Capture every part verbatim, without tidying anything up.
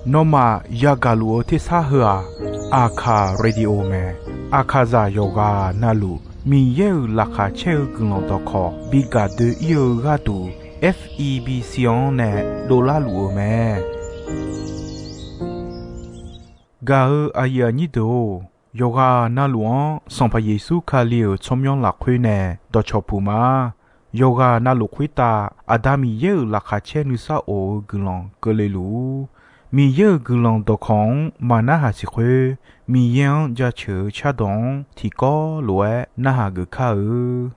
Nawmaf yagaq luf-eu tersar heu-aq, Aqkaq Radio mae. Aqkaqzaq yawqghaq navluf Miqyaer-euq laqkhaq caer-eu guiqlanq dawqkawq bi gaq doe-ir-eu gharduq, F E B C-anr nae dovlar luf-eu mae. Gaq-eu aqyuif aqnyir deuq-or, yawqghaq navluf-anr Sanqpaq Yeqsur Kali-euq tsawrmyanr lafkhoer nae dawqcawq puq ma. Yawqghaq navluf khoertav Aqda Miqyaer-euq laqkhaq caer nuisar of-eu guiqlanq keuvle luf-ur. Miqyaer-euq guiqlanq dawqkawq-anr maqnarhaq siq khoer, Miqyaer-anr jaceuq-eu cardawq-anr tiqkawv lof-aer narhaq geuf kar-eu.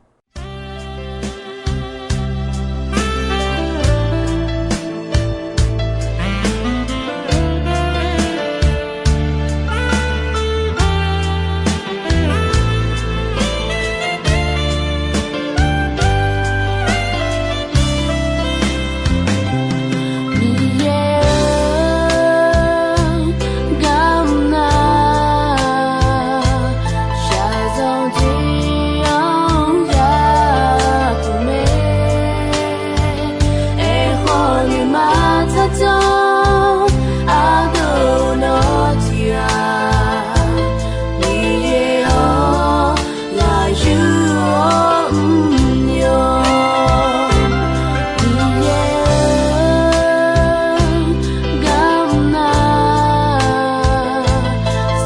Miqyaer-anr, garmr nar, shaqzanq tiq-anr yapuq mae. Aerkhawf nuima tsardzanr ardov nawr tiq-aq, Miqyaer-anr ghaq yur-awr mr-awr, Miqyaer-anr, garmr nar,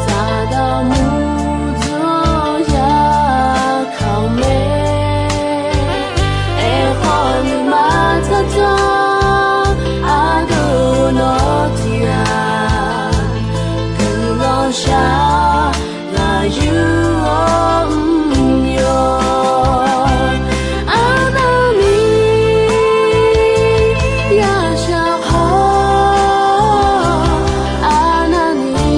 Saqdaq murdzanr ya kaq-eu mae. Aerkhawf nuima tsardzanr ardov nawr tiq-aq, guiqlanq shaq ghaq yur-awr mr-awr, arnavni yashaq khawf, arnavni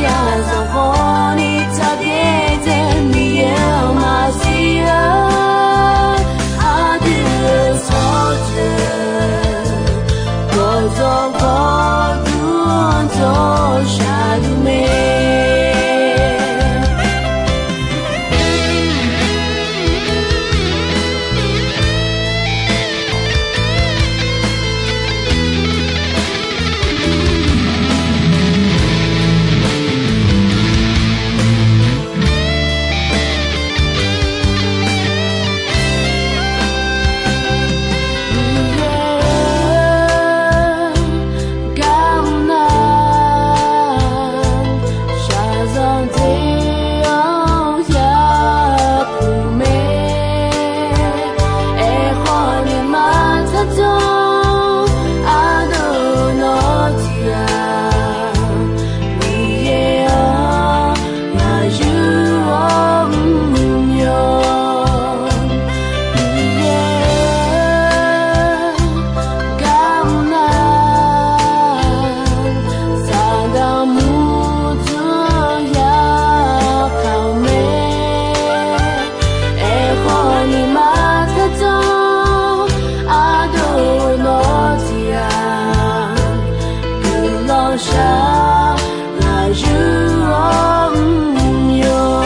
yazanq khawfni tsaqbyaer dzae Miqyaer-anr maqsiq-a. Aqdui-euq tsawrjeuq gawqdzawq gawqdmr dawq shaqluf mae. Miqyaer-anr, garmr nar, shaqzanq tiq-anr yapuq mae. Aerkhawf nuima tsardzanr ardov nawr tiq-aq, Miqyaer-anr ghaq yur-awr mr-awr, Miqyaer-anr, garmr nar, Saqdaq murdzanr ya kaq-eu mae. Aerkhawf nuima tsardzanr ardov nawr tiq-aq, guiqlanq shaq ghaq yur-awr mr-awr,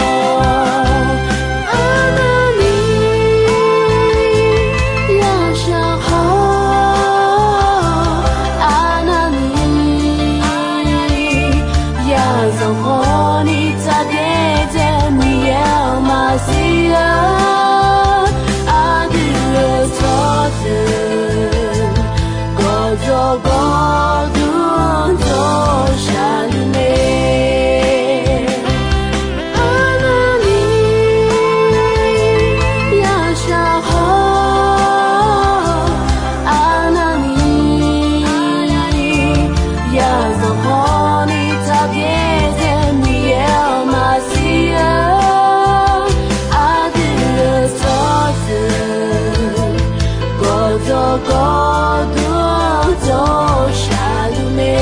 arnavni yashaq khawf, arnavni yazanq khawfni tsaqbyaer dzae Miqyaer-anr maqsiq-a. Aqdui-euq tsawrjeuq gawqdzawq gawqdmr dawq shaqluf mae. Arnavni yashaq khawf, arnavni yazanq khawfni tsaqbyaer dzae Miqyaer-anr maqsiq-a. Aqdui-euq tsawrjeuq gawqdzawq gawqdmr dawq shaqluf mae.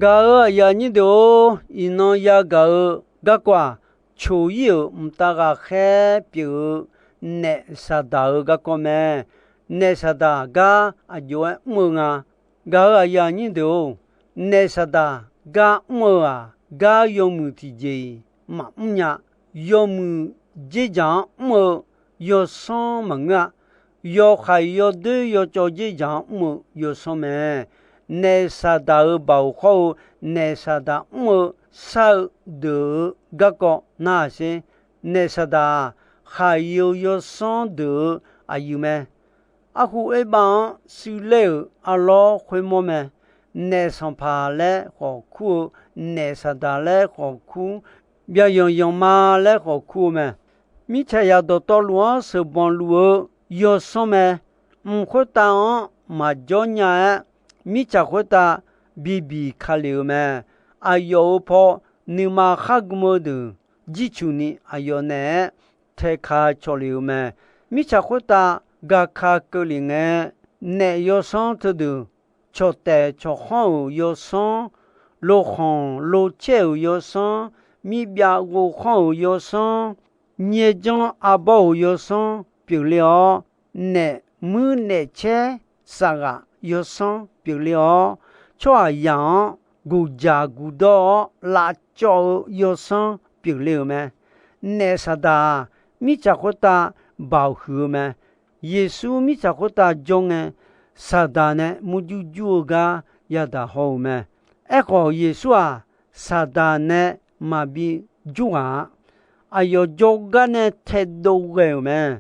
Gaq-euq aqyuif aqnyir deuq-or, iqnan yagaq-eu garkawv-aq, coq-ir-euq mqtav ghaqkhaer pyeuf-eu naef Saqdaq-euq garkawv mae. Naef Saqdaq gar aqjox-aer mr-eu nga. Gaq-euq aqyuif aqnyir deuq-or, naef Saqdaq gar mr-eu-aq, gar yawmuiq tiqjeq-iq maqmr nya. Yawmuiq dzerdzaq-anr mr-eu yawsanr maqngeur-a. Yawhaiq yawdoer yawcawv dzerdzaq-anr mr-eu yawsanr mae. Naef Saqdaq-euq baoq khawr-eu, naef Saqdaq mr-eu shar-eu deuq-euq garkawv narhaq sher. Naef Saqdaq-aq, khaqyeu yawsanr deuq-euq aqyuif mae. Arhu oerbav-anr shuir ler-euq arlawr khoermawr mae. Naef Sanqpaq laer khawf kur-eu, naef Saqdaq laer khawf kur, byaqyanq yanqma laer khawf kur-eu mae. Mirtsaqzaq dawqtawvluf-anr sheuqbanq luf-eu yawsanr mae. Mq khoertav-anr maqjawr nya-aer, mirtsaq khoertav bibiq ka lef-euq mae. Aqyawf-euq paw nuima khar gm-eu deuq jircuq ni aqyawf naeq-aer taeka cawq lef-euq mae. Mirtsaq khoertav gaka keuvlef ngae, naef yawsanr teudeuq, cawqtaef cawqkhanr-euq yawsanr, lokhanq locaer-euq yawsanr, mirbyav ghovkhanr-euq yawsanr, nyaerjanr arbawr-euq yawsanr pyeufler-awr, naef muir naef caer safghaq yawsanr pyeufler-awr, tsawrhaqzaq-anr guqdzaq guqdawr-awr lavcawv-eu yawsanr pyeufler-euq mae. Naef Saqdaq-aq, mirtsaq khoertav baoq huiq-eu mae. Yeqsur mirtsaq khoertav jawr ngae, Saqdaq nae murjur jur-eu gar yadaq haw-euq mae. Aerkhawf, Yeqsur-aq, Saqdaq nae maqbi jur ghaq-a. Aqyawf jawrgar nae taedov ghae-euq mae.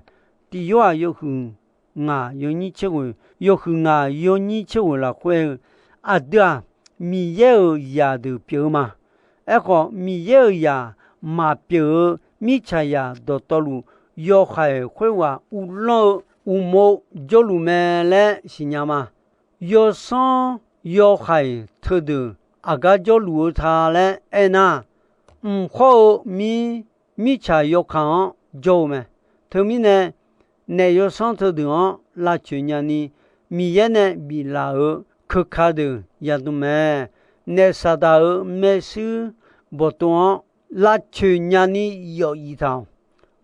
Tiq Yorhaq yawhuiq ngaq yawnyir tser ghoeq, yawhuiq ngaq yawnyir tser ghoeq lafkhoer-eu, aqdui-aq, Miqyaer-euq zaqdeuq pyeuf-eu ma. Aerkhawf, Miqyaer-euq zaq maqpyeuf-eu mirtsaqzaq dawqtawvluf, yawhaiq khoerghaq uvlanr-eu uqmov jawrluf mae laer siqnya ma. Yawsanr yawhaiq teudeuq aqgar jawrluf-eu ta laer aernar, mq khawr-eu mir, mirtsaq yawkaq-anr jawr-eu mae. Teumirnae, naef yawsanr teudeuq-anr lavcoeq nyani, Miqyaer nae biflaf-euq keuka deuq yadm mae. Naef Saqdaq-euq maershuir bawqtov-anr lavcoeq nyani yawf yif taq-awq.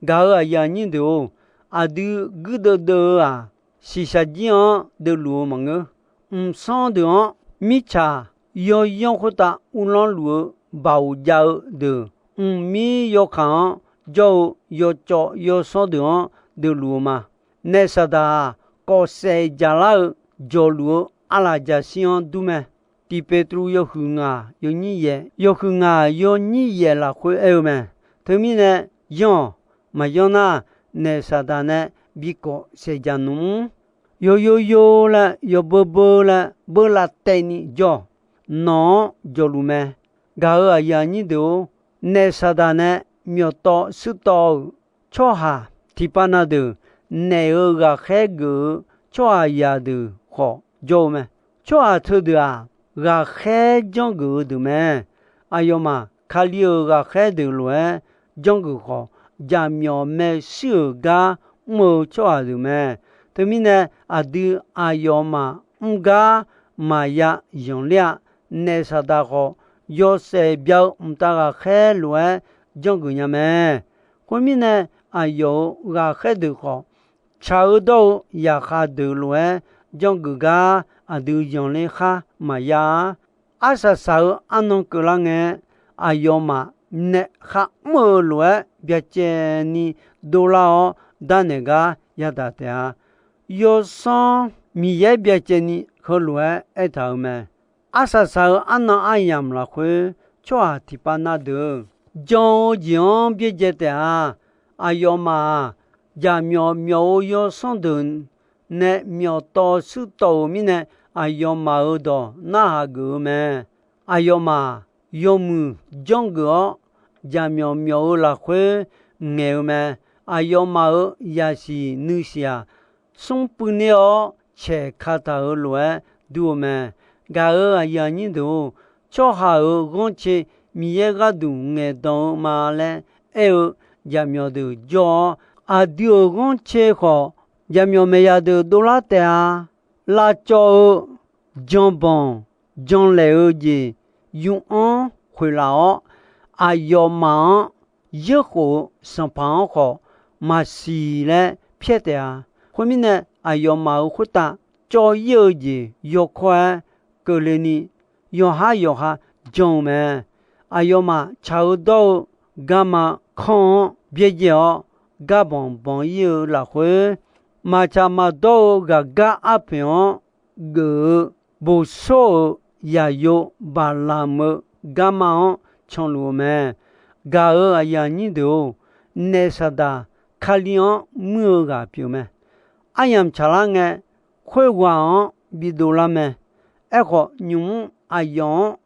Gaq-euq aqyuif aqnyir deuq-or, aqdui guirdeuv deuv-eu-aq, shiqshaq jir-anr deuvluf-eu maqngeur. Mqsanr deuq-anr mirtsaq yawyanr khoertav uvlanr luf-eu baoq jav-eu deuq, mqmir yawkaq-anr jawr-eu yawcawv yawsanr deuq-anr deuvluf-eu ma. Naef Saqdaq-aq, kawfsaef jaqlar-eu jawqluf-eu arlaqjaqshir-anr dur mae. Tiq Peqtruv yawhuiq ngaq yawnyir yaeq, yawhuiq ngaq yawnyir yaeq lafkhoer aer-eu mae. Teumirnae, yanr-awq. Maqyanr nar, naef Saqdaq nae bikawf saeqjaq nmr. Yawyor yor laer, yawbeur beur laer, beur lavtaev ni jawr-awq. Nawq-anr jawqluf mae. Gaq-euq aqyuif aqnyir deuq-or, naef Saqdaq nae myawqtawv shuirtawv-euq tsawrhaq tiqpav na deuq, naef-euq ghaqkhaer geuf-eu tsawrhaqzaq deuq khawf jawr-eu mae. Tsawrhaq teudeuq-aq, ghaqkhaer janrgeuf-eu deuq mae. Aqyawfmaf Kali-euq ghaqkhaer deuq lof-aer janrgeuf khawf, jaqmyawf maershuir-euq gar mr-eu tsawrhaq deuq mae. Teumirnae, aqdui aqyawfmaf mr gar maqya zanqler-a. Naef Saqdaq khawf, yawshaef bya-eu mqtav ghaqkhaer lof-aer janrgeuf nya mae. Khoermirnae, aqyawf-euq ghaqkhaer deuq khawf, tsaq-eu dawr-eu zaqkhav deuq lof-aer janrgeuf gar aqdui zanqler khar maqya-a. Arsaq saq-eu arnan keuvlar ngae, aqyawfmaf naef kharmr-eu lof-aer byacaevni dovlar-awr darnaeq gar yadaq taef-a. Yawsanr Miqyaer byacaevni heulof-aer aertaq-euq mae. Arsaq saq-eu arnan aryamq lafkhoer, tsawrhaq tiqpav na deuq jan-eu jeq-anr byaerdzae taef-a. Aqyawfmaf-aq, jaqmyawf myawf-eu yawsanr deuq nae myawqtawv shuirtawv-euq mirnae, aqyawfmaf-euq dawq narhaq geuf-eu mae. Aqyawfmaf yawmuiq janrgeuf-awr, jaqmyawf myawf-eu lafkhoer ngaeq-eu mae. Aqyawfmaf-euq zaqsiq nuisiq-aq, smr puivner-awr caeq kataq-euq lof-aer dur-eu mae. Gaq-euq aqyuif aqnyir deuq-or, tsawrhaq-euq ghanrcae Miqyaer gharduq ngaeqdan-eu ma laer aer-eu jaqmyawf deuq jawr-awr, aqdui-euq ghanrcae khawf, jaqmyawf maeqyaq deuq dovlar taef-a. Lavcawv-eu janbanq janlaeq-eu jeq yur-anr khoeqlaf-awr, aqyawfmaf-anr yeurkhof-eu Sanqpaq-anr khawf maqsiq laer pyaer taef-a. Khoermirnae, aqyawfmaf-euq khoertav cawv-ir-eu jeq yawkawr-aer keuvle ni, yawqhar yawqha jan-eu mae. Aqyawfmaf tsaq-eu dawr-eu garma kanr-anr byaerdzae-awr, gar banq banq-ir-eu lafkhoer, maqtsaq maqdawr-eu ghaqgar arpoeq-anr geuf-eu boqsawr-euq yaqyo Baqlamq-eu garma-anr canluf-eu mae. Gaq-euq aqyuif aqnyir deuq-or, naef Saqdaq Kali-anr muir-eu ghaq pyeuf mae. Aryamq tsaqlar ngae, khoerghaq-anr bidov lar mae. Aerkhawf, nymq-mr aqyawf-anr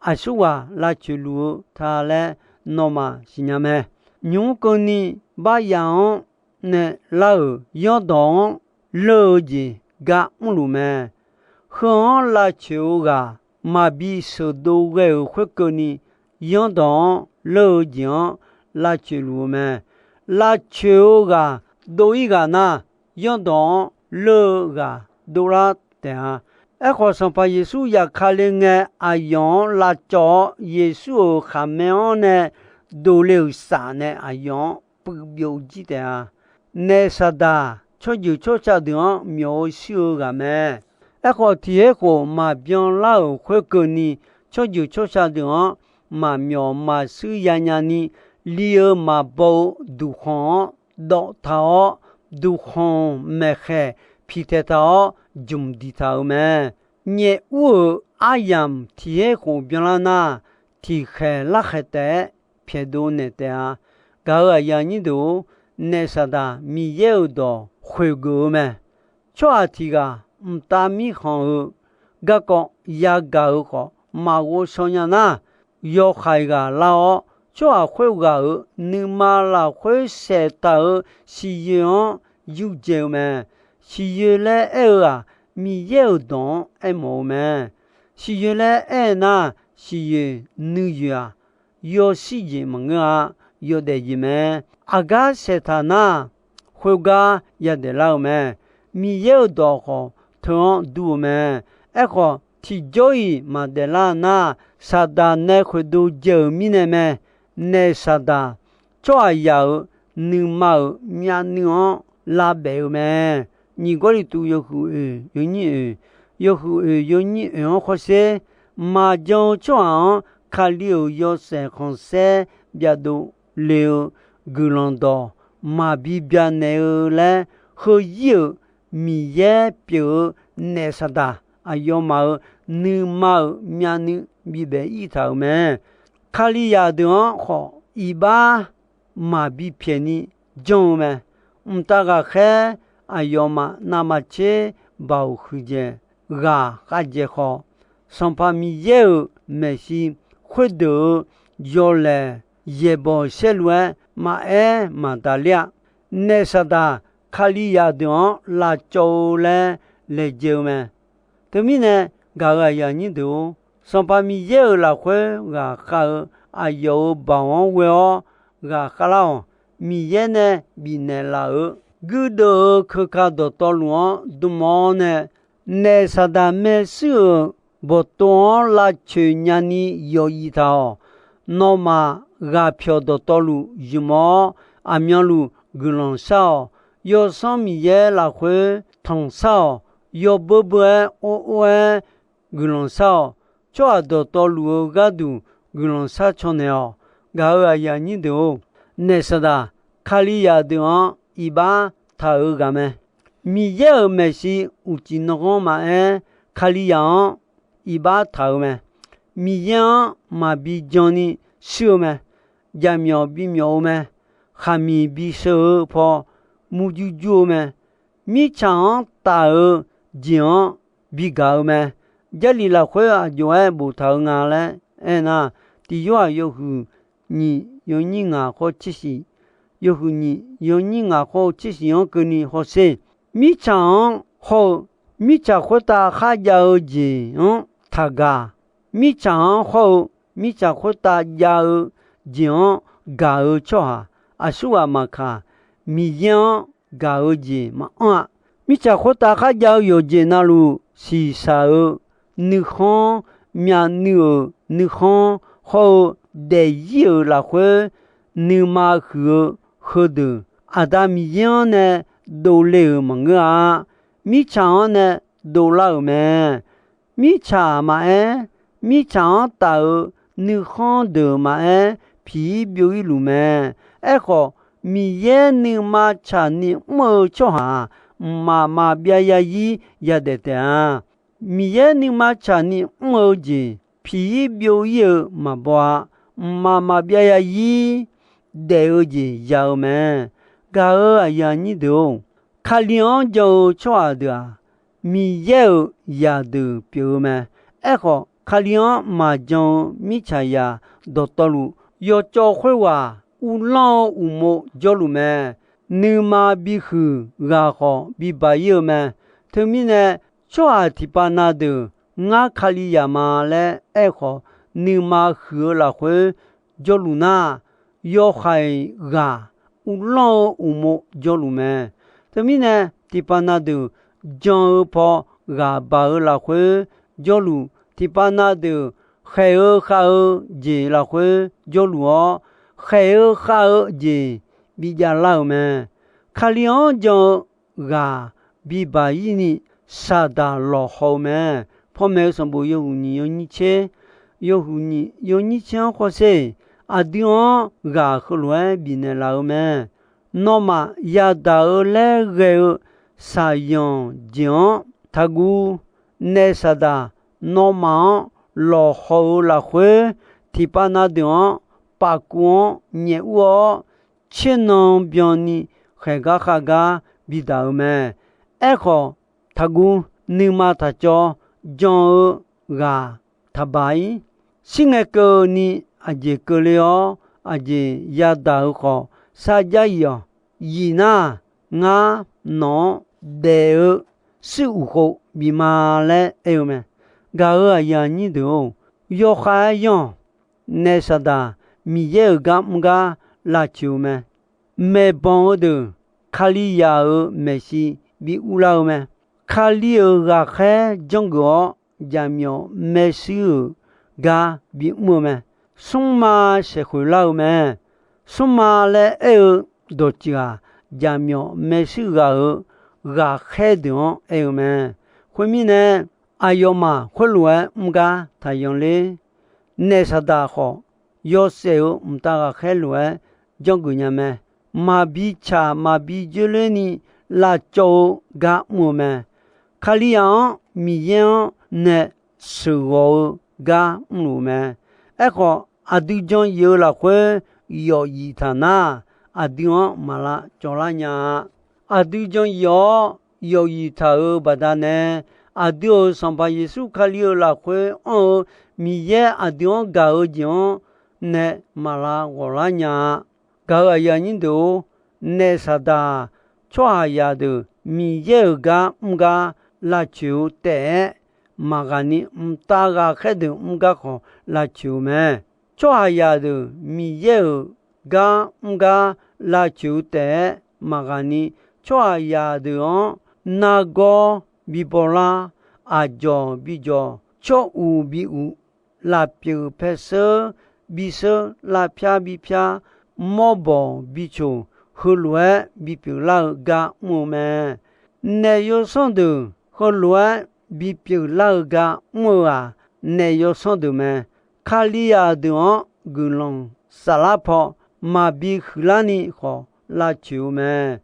aqsurghaq lavcoeq luf-eu ta laer nawmaf siqnya mae. Nymq-mr keuvni baryaf-anr nae lar-euq Yanrdawq-anr leur-eu jeq gar mrluf mae. Heu-anr lavcoeq-eu ghaq maqbi sheuqdov ghae-euq khoerkeuvni, Yanrdawq-anr leur-eu jeq-anr lavcoeq luf-eu mae. Lavcoeq-eu ghaq dov-ir ghaq nar, Yanrdawq-anr leur-eu ghaq dovlar taef-a. Aerkhawf, Sanqpaq Yeqsur zafkale ngae, aqyawf-anr lavcawv-awr, Yeqsur-euq khaqmae-anr nae dovle-euq saf nae aqyawf-anr puiv byov jir taef-a. Naef Saqdaq tsawrjeuq tsawrca deuq-anr myawf-eu shir-eu ghaq mae. Aerkhawf, tiq her khof maqbyan lar-euq khoerkeuvni, tsawrjeuq tsawrca deuq-anr maqmyawf maqshuir yanya ni, li-eu maqbaw-eu duqkhanq-anr dawv taq-awr, duqkhanq maeqkhaeq piqtaeq taq-awr, jmq diqtaq-euq mae. Nyaef ur-euq aryamq tiq her khof byanlar nar, tiqkhaeq larkhaeq taef-aer pyaeqdov naeq taef-a. Gaq-euq aqyuif aqnyir deuq-or, naef Saqdaq Miqyaer-euq dawq khoeqgeuf-eu mae. Tsawrhaq tiq ghaq mqtav mirkhanq-eu garkawv yagaq-eu khawf, maqghov shaw nya nar, yawkhaeq ghaq lar-awr, tsawrhaq khoerghaq-euq nuima lafkhoer saeqtaq-euq siqyoeq-anr yurdzae-eu mae. Siqyoeq laer aer-eu-aq, Miqyaer-euq dawq-anr aermawf-eu mae. Siqyoeq laer aer nar, siqyoeq nuiyoeq-aq, yawshir jeq maqngeur-a. Yawdaef jeq mae. Aqgar saeqtaq nar, khoergar yadaef lar-eu mae. Miqyaer-euq dawq khawf teu-anr dur-eu mae. Aerkhawf, tiqjawr-iq maqdaef lar nar, Saqdaq nae khoeqdov dzae-euq mirnae mae. Naef Saqdaq tsawrhaqzaq-euq nuima-euq myavnuiv-anr lavbaef-eu mae. Nyiq Gawrliqtu yawhuiq oeq yawnyir oeq, yawhuiq oeq yawnyir oeq-anr hawsher. Maqjan-eu tsawrhaq-anr Kali-euq yawshaef khanqsaer byavdov le-eu guiqlanq dawq maqbi byanaeq-eu laer, heuzir-euq Miqyaer pyeuf-eu naef Saqdaq aqyawfmaf-euq nuima-euq myavnuiv bibaef-ir taq-euq mae. Kalizaq deuq-anr khawf iqbax maqbi pyaeqni janr-eu mae. Mqtav ghaqkhaer aqyawfmaf navmaqtser baoq huiqdzaeq ghaq khavdzaeq khawf, Sanqpaq Miqyaer-euq maeqshi khoerdeuq-euq yawlaeq yaeqbawq saerlu-aer maqaer maqdaqler-a. Naef Saqdaq Kalizaq deuq-anr lavcawv-eu laer laejae-eu mae. Teumirnae, gaq-euq aqyuif aqnyir deuq-or, Sanqpaq Miqyaer-euq lafkhoer ghaqkhav-eu aqyawf-euq baoq-anr ghoe-awr ghaqkhav lar-awq. Miqyaer nae bifnaeq laf-euq guirdeuv-eu keuka dawqtawvluf-anr dm-awr nae, naef Saqdaq maershuir-euq bawqtov-anr lavcoeq nyani yawqyif taq-awq. Nawmaf ghaqpyawq dawqtawvluf zmq-awr, aqmyanluf guiqlanq shar-awq. Yawsanr Miqyaer lafkhoer tanqshar-awq. Yawbeur beur-aer or or-aer guiqlanq shar-awq. Tsawrhaq dawqtawvluf-eu gharduq guiqlanq shar caw naeq-awq. Gaq-euq aqyuif aqnyir deuq-or, naef Saqdaq Kalizaq deuq-anr iqbax taq-euq ghaq mae. Miqyaer-euq maeqshi uqcif nanghanr maqaer, Kalizaq-anr iqbax taq-euq mae. Miqyaer-anr maqbi janni shuir-eu mae. Jaqmyawf bimyawf-eu mae. Khaqmiq bisheu-eu paw murjur jur-eu mae. Mirtsaq-anr taf-eu jeq-anr bigaq-eu mae. Jarlif lafkhoer aqjox-aer boftaq-eu nga laer aernar, Tiq Yorhaq yawhuiq nyiq yawnyir ngaq khawr tser shiq, yawhuiq nyiq yawnyir ngaq khawr-eu tser shiq-anr keuvni hawsher. Mirtsaq-anr hawr-eu mirtsaq khoertav kharjav-eu jeq-anr taqgaq. Mirtsaq-anr hawr-eu mirtsaq khoertav jav-eu jeq-anr gaq-eu tsawrhaq aqsurghaq maqkaq, Miqyaer-anr gaq-eu jeq maqanr-a. Mirtsaq khoertav kharjav-eu yawqjeq navluf shiqshaq-eu nuikhanr myavnuiv-euq nuikhanr hawr-eu daefzir-euq lafkhoer nuima huiq-eu heudeuq, Aqda Miqyaer-anr nae dovle-euq maqngeur-a. Mirtsaq-anr nae dovlar-euq mae. Mirtsaq maqaer, mirtsaq-anr taf-euq nuikhanr deuq maqaer, piq-ir byov-ir luf mae. Aerkhawf, Miqyaer nuima tsaqni mr-eu tsawrhaq-aq, mqmaq maqbyav yazir yadaef taef-a. Miqyaer nuima tsaqni mr-eu jeq piq-ir byov-ir-eu maqbaw-a. Mqmaq maqbyav yazir daef-eu jeq ya-eu mae. Gaq-euq aqyuif aqnyir deuq-or, Kali-anr jan-eu tsawrhaq deuq-aq, Miqyaer-euq zaqdeuq pyeuf-eu mae. Aerkhawf, Kali-anr maqjan-eu mirtsaqzaq dawqtawvluf, yawcawv khoerghaq uvlanr-eu uqmov jawrluf mae. Nuima bihuiq ghaq khawf bibaq-ir-eu mae. Teumirnae, tsawrhaq tiqpav na deuq ngar Kalizaq ma laer aerkhawf, nuima huiq-eu lafkhoer jawrluf nar, yawhaiq ghaq uvlanr-eu uqmov jawrluf mae. Teumirnae, tiqpav na deuq jan-eu paw ghaq baq-eu lafkhoer jawrluf, tiqpav na deuq khaeq-eu khav-eu jeq lafkhoer jawrluf-awr, khaeq-eu khav-eu jeq bijav lar-euq mae. Kali-anr jan-eu ghaq bibaq-ir ni saqdaq lawqhaw-eu mae. Pawmaeq-eu sanqbof yawhuiq nyiq yawnyir tser, yawhuiq nyiq yawnyir tser-anr khawf sher, aqdui-anr ghaq heulof-aer bifnaeq laf-eu mae. Nawmaf yadaq-eu laer ghae-eu shaqyanq jeq-anr taqguv. Naef saqdaq nawmaf-anr lawqhaw-eu lafkhoer, tiqpav na deuq-anr pafkuv-anr nyaef ur-awr, tsernan byanni khaeq gar khav gar bidaq-eu mae. Aerkhawf, taqguv. Nuima taq cawv jan-eu ghaq taqbaq-ir. Shir ngae keuvni aqjeq keuvle-awr, aqjeq yadaq-eu khawf sar jar yif-awq. Yif nar, ngar nawq-anr daef-eu shuir uq khov bif ma laer aer-eu mae. Gaq-euq aqyuif aqnyir deuq-or, yawkhav-aer yanr-awq. Naef saqdaq Miqyaer-euq gar mr gar lavcoeq-eu mae. Maeqbanq-eu deuq Kalizaq-euq maeqshi bi urlar-eu mae. Kali-euq ghaqkhaer janrgeuf-awr, jaqmyawf maershuir-euq gar bi mr-eu mae. Smrma saeqkhoeq lar-eu mae. Smrma laer aer-eu dawqtsuif-aq, jaqmyawf maershuir ghaq-euq ghaqkhaer deuq-anr aer-eu mae. Khoermirnae, aqyawfmaf khoerlof-aer mr gar taqyan ler. Naef saqdaq khawf, yawshaef-euq mqtav ghaqkhaer lof-aer janrgeuf nya mae. Maqbi tsaq maqbi dzoerlerni lavcawv-eu gar mr-eu mae. Kalizaq-anr Miqyaer-anr nae sheuqghawq-eu gar mrluf-eu mae. Aerkhawf, aqdui jan yif-eu lafkhoer yawf yif taq nar, aqdui-anr maq lavcawv lar nya-a. Aqdui jan yif-awr yawf yif taq-euq baqdanae, aqdui-euq Sanqpaq Yeqsur Kali-euq lafkhoer anr-eu Miqyaer aqdui-anr gaq-eu jeq-anr nae maq lav ghawq lar nya-a. Gaq-euq aqyuif aqnyir deuq-or, naef saqdaq tsawrhaqzaq deuq Miqyaer-euq gar mr gar lavcoeq-eu taef-aer maqghaq ni, mqtav ghaqkhaer deuq mr gar khawf lavcoeq-eu mae. Tsawrhaqzaq deuq Miqyaer-euq gar mr gar lavcoeq-eu taef-aer maqghaq ni, tsawrhaqzaq deuq-anr nargawr bi bawlar, aqdzawq bi dzawq, tsawr uq bi uq, lafpyeuf paer sheur bi sheur, lavpyar bi pyar, mawrbawq bi coq, heulof-aer bipyeuf lar-eu gar mr-eu mae. Naef yawsanr deuq heulof-aer bipyeuf lar-eu gar mr-eu-aq, naef yawsanr deuq mae. Kalizaq deuq-anr guiqlanq saflar paw maqbi huiqlar ni khawf lavcoeq-eu mae.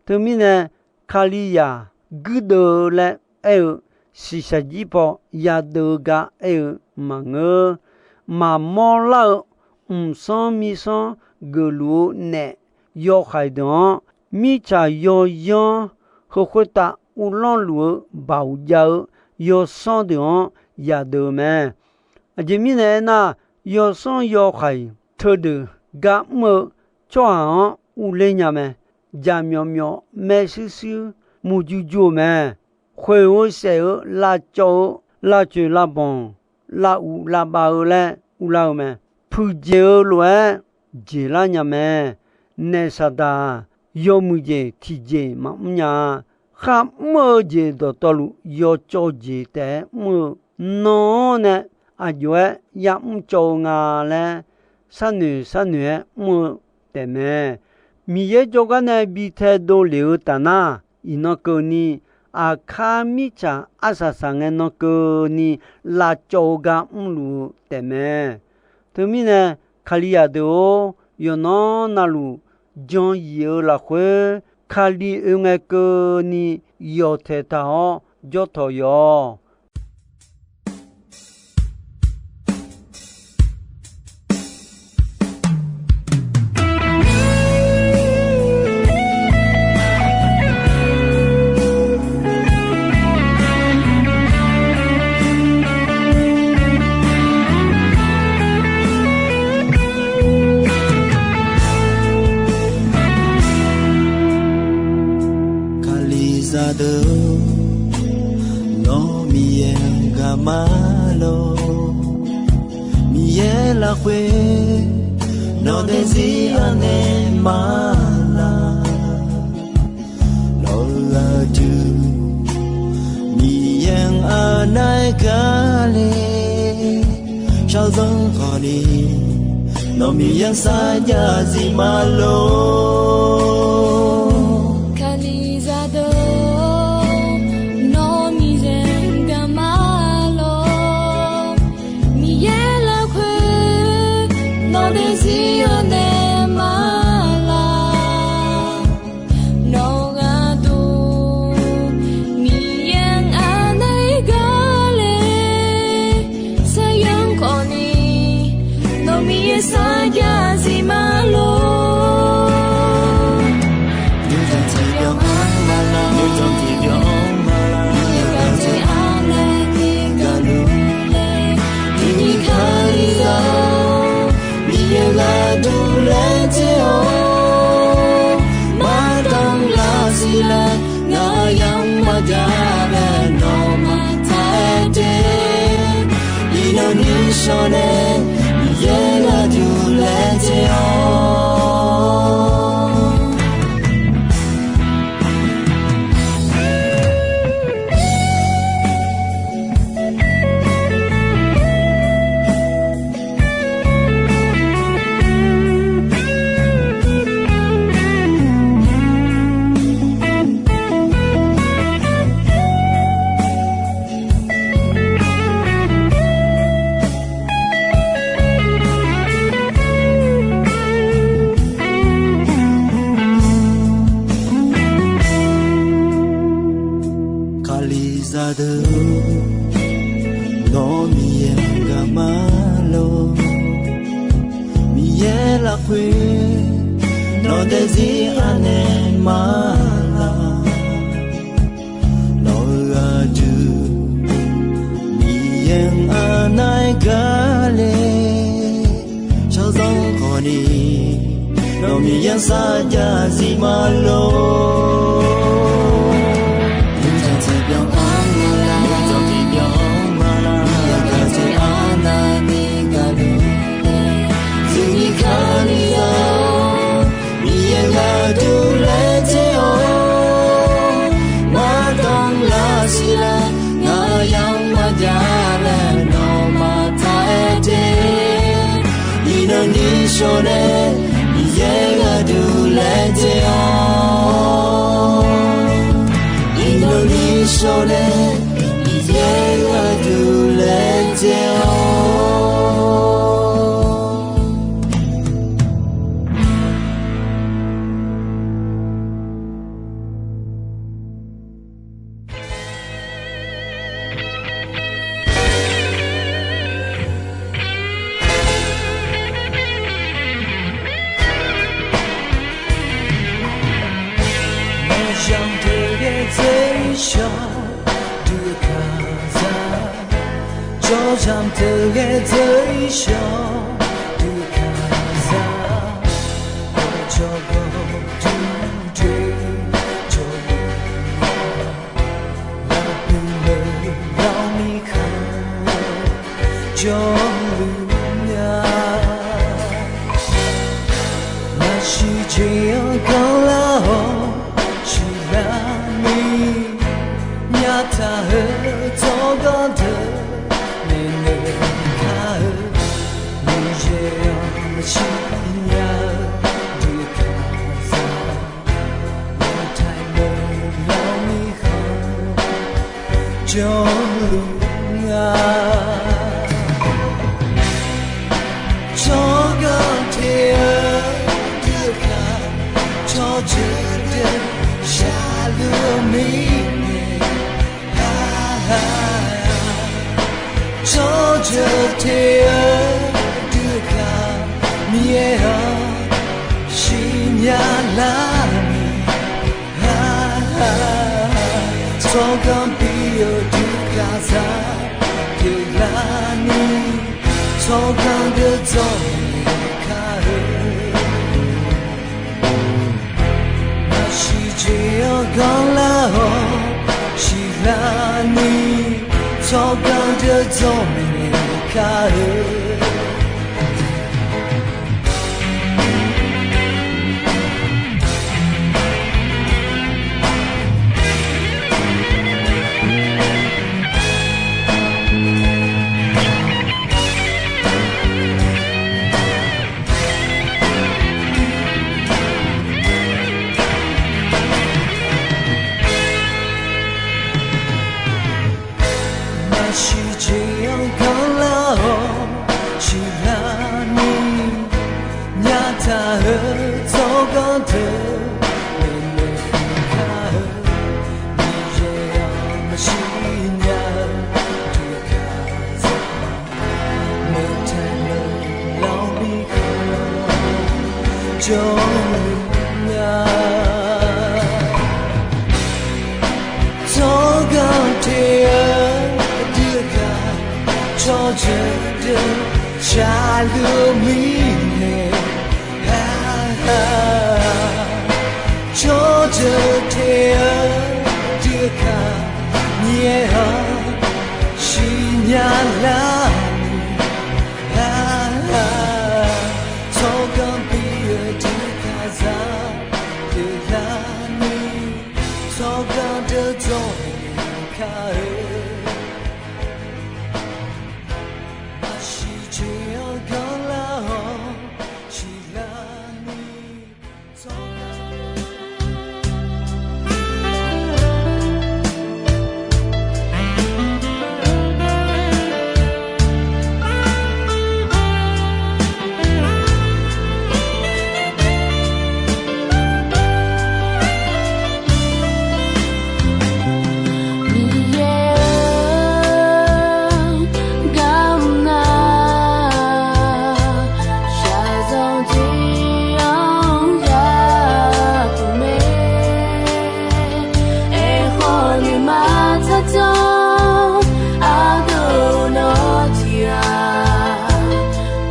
Teumirnae, Kalizaq guirdeuv-eu laer aer-eu shiqshaq jir paw yadeuv-eu gar aer-eu maqngeur. Maqmawr lar-eu mqsanr mirsanr geufluf-eu naef yawhaiq deuq-anr, mirtsaq yawyanr heu khoertav uvlanr luf-eu baoq jav-eu yawsanr deuq-anr yadeuv-eu mae. Aqjeq mirnae aernar, yawsanr yawhaiq teudeuq gar mr-eu tsawrhaq-anr urler nya mae. Jaqmyawf myawf, maershuir shuir, muiqju ju-eu mae. Khoeq-eu saef-eu, lavcawv-eu, lavcoeq lavbanq, lavuq lavbav-eu laer urlar-eu mae. Puiqdzaeq-eu lof-aer jeqlar nya mae. Naef saqdaq-aq, yawmuiq jeq tiqjeq maqmr nya-a. Kharmr-eu jeq dawqtawvluf yawcawv jeq taef-aer mr-eu, nan-anr nae aqjox-aer yamr cawv-eu nga laer, sharnoeq sharnoeq-aer mr-eu taefmae. Miqyaer jawrgar nae bi taedov lef-eu taf nar, iqnan keuvni, aqkar mirtsaq arsaq saq ngae nan keuvni lavcawv-eu gar mrluf-eu taefmae. Teumirnae, Kalizaq deuq-or, yawqnan navluf jan yif-eu lafkhoer, Kali oe ngae keuvni yawqtaeq taq-awr jawr tawq yawq. Kalizaq deuq, nawr Miqyaer-anr gaq ma lor. Miqyaer lafkhoer nawq daefzir anaeq ma laq. Nawq-eu aqdui Miqyaer-anr anaeq gaq le. Shawrzanr khawfni, nawq Miqyaer-anr sarjax zif ma lor. Kalizaq deuq, nawr Miqyaer-anr gaq ma lor. Miqyaer lafkhoer nawq daefzir anaeq ma laq. Nawq gharduq Miqyaer-anr anaeq gaq le. Shawrzanr khawfni, nawq Miqyaer sarjax zif ma lor. Nuijan tiqbyan-anr ma laq, nuijan tiqbyan-anr ma laq, Miqyaer gaq jeq anaeq ni gaq luf le. Tiqni Kalizaq, Miqyaer gharduq laejae-awr, mardanr lar siq laer, ngaq-euq yamr maqjav laer nawmaf taq-aer de. Iqnan ni shawr nae, Miqyaer gharduq laejae-awr. Kalizaq deuq, nawr Miqyaer-anr gaq ma lor. Miqyaer lafkhoer nawq daefzir anaeq ma laq. Nawq-eu aqdui Miqyaer-anr anaeq gaq le. Shawrzanr khawfni, nawq Miqyaer-anr sarjax zif ma lor. Nuijan tiqbyan-anr ma laq, nuijan tiqbyan-anr ma laq, Miqyaer gaq jeq anaeq ni gaq luf le. Tiqni Kalizaq, Miqyaer gharduq laejae-awr, mardanr lar siq laer, ngaq-euq yamr maqjav laer nawmaf taq-aer de. Iqnan ni shawr nae, Miqyaer gharduq laejae-awr. Iqnan ni shawr nae, Miqyaer gharduq laejae-awr. Maqzanq teughaq teu-ir shawq duq kaqzaq, jawrzanq teughaq teu-ir shawq duq kaqzaq, jawrgawv duq doe jawrluf lafhuiq lef lawr mirkhanq jawrluf nya. Naqsiq jeq-anr kanrlar-awr siqlar mir, nyaftaq heu tsawrganr deuq maeqnaeq maqsiq nya-eu dui kaqzaq, maqtaq meuq lawr mirkhanq jawrluf nga. Tsawrganr te-eu dui kaq, tsawrjeuq deuq shaqluf-eu mirnae, tsawrjeuq te-eu dui kaq, Miqyaer-anr siqnya lar-ni, tsawrganr bi-eu dui kaqzaq pyeuflar ni, tsawrganr deuq dzawrnaeq kar-eu maqsiq jeq-anr ganrlar-awr siqlar ni, tsawrganr deuq dzawrnaeq kar-eu. Maqsiq jeq-anr ganrlar-awr siqlar ni, nyataq-eu tsawrganr deuq maeqnaeq kar-eu, Miqyaer-anr maqsiq nya-eu dui kaqzaq, meuq taeq meuq lawr mirkhanq jawrluf nga. Tsawrganr te-eu dui kaq, tsawrjeuq deuq shaqluf-eu mirnae, tsawrjeuq te-eu dui kaq, Miqyaer-anr siqnya lar-ni, tsawrganr bi-eu dui kaqzaq pyeuflar ni, tsawrganr deuq dzawrnaeq kar-eu, maqsiq jeq-anr ganrlar-awr siqlar ni, tsawrganr Miqyaer-eu, garmr nar shaqzanq jeq-anr yaduq mae. Aerkhawf nuima tsardzanr ardeuv nawr tiq ghaq,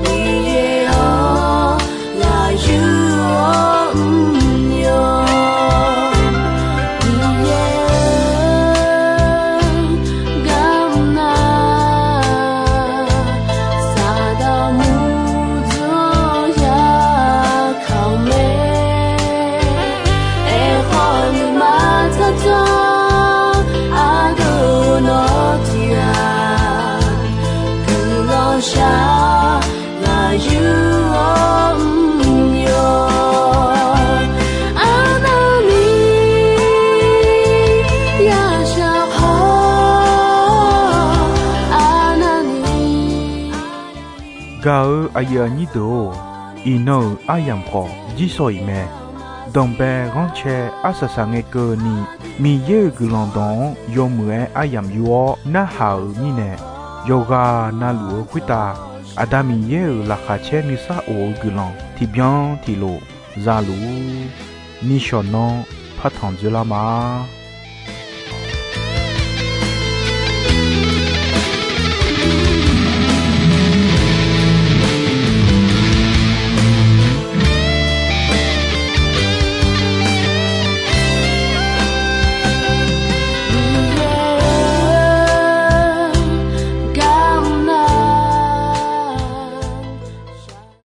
Miqyaer-anr ghaq yur-awr mr-awr, Miqyaer-eu, garmr nar saqdaq murdzanr ya kaq-eu mae. Aerkhawf nuima tsardzanr ardeuv nawr tiq ghaq, guiqlanq shaq ghaq yur-awr mr-awr, arnavni yashaq haw, arnavni. Gaq-eu aqyuif aqnyir deuq-or, iqnan-euq aryamq khawf jirsawq iq mae. Danqbae ghanrcae arsaq saq ngae keuvni, Miqyaer-euq guiqlanq dawq-anr yawmuiq-aer aryamq yur-awr narhaq-euq mirnae, yawqghaq navluf-eu khoertav Aqda Miqyaer-euq laqkhaq caer nuisar of-eu guiqlanq tiqbyan tiqlof za luf-ur. Nishawq nanr partanq dzoerlar ma.